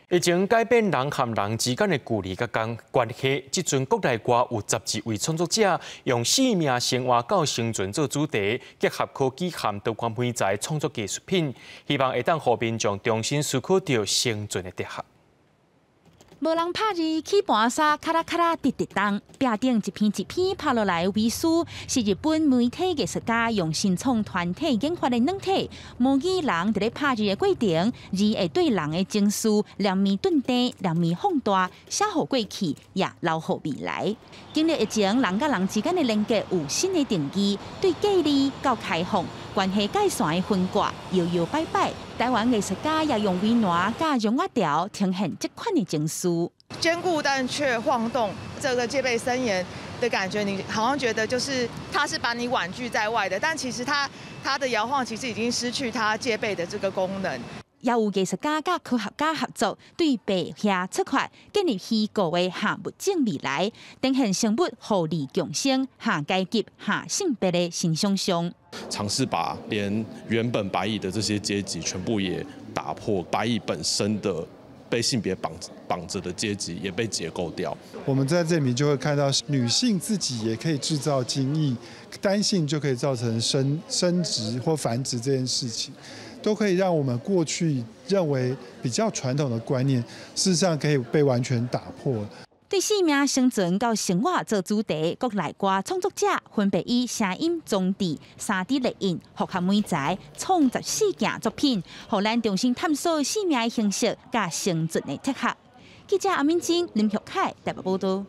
疫情改變人和人之間的距離佮關係，這陣國內外有12位創作者用生命、生活佮生存做主題，結合科技和多款媒材創作藝術品，希望會當予民眾重新思考著生存的哲學。無人拍字，鍵盤沙咔啦咔啦直直動，壁頂一篇一篇拍落來的微書，是日本媒體藝術家用新創團體研發的軟體，模擬人佇咧拍字的過程，字會對人的情緒，兩面頓低，兩面放大，寫予過去，也留予未來。經歷疫情，人佮人之間的連結有新的定義，對隔離到開放，關係界線的分割，搖搖擺擺。台灣藝術家也用圍欄佮絨仔條呈現這款的情緒。堅固但卻晃動，這個戒備森嚴的感覺，你好像覺得就是它是把你婉拒在外的，但其實它的搖晃其實已經失去它戒備的這個功能。也有藝術家佮科學家合作，對白遐出發，建立虛構的下物種未來，呈現生物互利共生、下階級、下性別的新想象。嘗試把連原本白蟻的這些階級全部也打破，白蟻本身的被性別綁著的階級也被解構掉。我們在這裡面就會看到女性自己也可以製造精液，單性就可以造成生殖或繁殖這件事情，都可以讓我們過去認為比較傳統的觀念，事實上可以被完全打破。對生命生存到生活做主題，國內外創作者分別以聲音裝置、3D 列印、複合媒材創14件作品，予咱重新探索生命的形式佮生存的哲學。記者阿敏晶、林玉凱台北報道。